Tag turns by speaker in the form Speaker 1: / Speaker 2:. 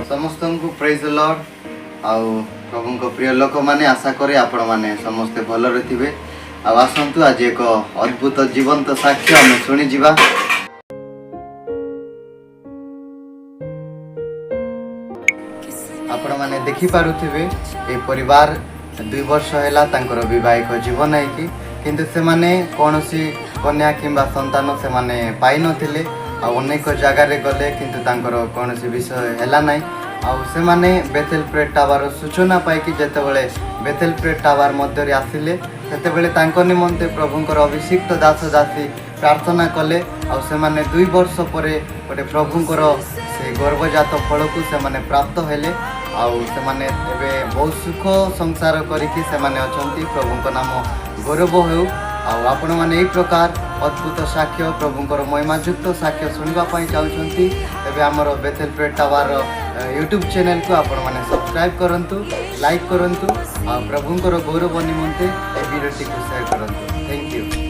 Speaker 1: ସମସ୍ତଙ୍କୁ ପ୍ରେଜ୍ ଲର୍ଡ। ଆଉ ପ୍ରଭୁଙ୍କ ପ୍ରିୟ ଲୋକମାନେ, ଆଶା କରେ ଆପଣମାନେ ସମସ୍ତେ ଭଲରେ ଥିବେ। ଆଉ ଆସନ୍ତୁ, ଆଜି ଏକ ଅଦ୍ଭୁତ ଜୀବନ୍ତ ସାକ୍ଷ୍ୟ ଆମେ ଶୁଣିଯିବା। ଆପଣମାନେ ଦେଖିପାରୁଥିବେ, ଏ ପରିବାର 2 ବର୍ଷ ହେଲା ତାଙ୍କର ବିବାହିକ ଜୀବନ ହେଇକି, କିନ୍ତୁ ସେମାନେ କୌଣସି କନ୍ୟା କିମ୍ବା ସନ୍ତାନ ସେମାନେ ପାଇନଥିଲେ। ଆଉ ଅନେକ ଜାଗାରେ ଗଲେ, କିନ୍ତୁ ତାଙ୍କର କୌଣସି ବିଷୟ ହେଲା ନାହିଁ। ଆଉ ସେମାନେ ବେଥେଲ ପ୍ରେୟର ଟାୱାର ସୂଚନା ପାଇକି ଯେତେବେଳେ ବେଥେଲ ପ୍ରେୟର ଟାୱାର ମଧ୍ୟରେ ଆସିଲେ, ସେତେବେଳେ ତାଙ୍କ ନିମନ୍ତେ ପ୍ରଭୁଙ୍କର ଅଭିଷିକ୍ତ ଦାସ ଦାସୀ ପ୍ରାର୍ଥନା କଲେ। ଆଉ ସେମାନେ 2 ବର୍ଷ ପରେ ଗୋଟେ ପ୍ରଭୁଙ୍କର ସେ ଗର୍ଭଜାତ ଫଳକୁ ସେମାନେ ପ୍ରାପ୍ତ ହେଲେ। ଆଉ ସେମାନେ ଏବେ ବହୁତ ସୁଖ ସଂସାର କରିକି ସେମାନେ ଅଛନ୍ତି। ପ୍ରଭୁଙ୍କ ନାମ ଗୌରବ ହେଉ। ଆଉ ଆପଣମାନେ ଏଇ ପ୍ରକାର ଅଦ୍ଭୁତ ସାକ୍ଷ୍ୟ, ପ୍ରଭୁଙ୍କର ମହିମାଯୁକ୍ତ ସାକ୍ଷ୍ୟ ଶୁଣିବା ପାଇଁ ଚାହୁଁଛନ୍ତି, ତେବେ ଆମର ବେଥେଲ ପ୍ରେୟର ଟାୱାରର ୟୁଟ୍ୟୁବ୍ ଚ୍ୟାନେଲକୁ ଆପଣମାନେ ସବସ୍କ୍ରାଇବ୍ କରନ୍ତୁ, ଲାଇକ୍ କରନ୍ତୁ ଆଉ ପ୍ରଭୁଙ୍କର ଗୌରବ ନିମନ୍ତେ ଏ ଭିଡ଼ିଓଟିକୁ ସେୟାର କରନ୍ତୁ। Thank you.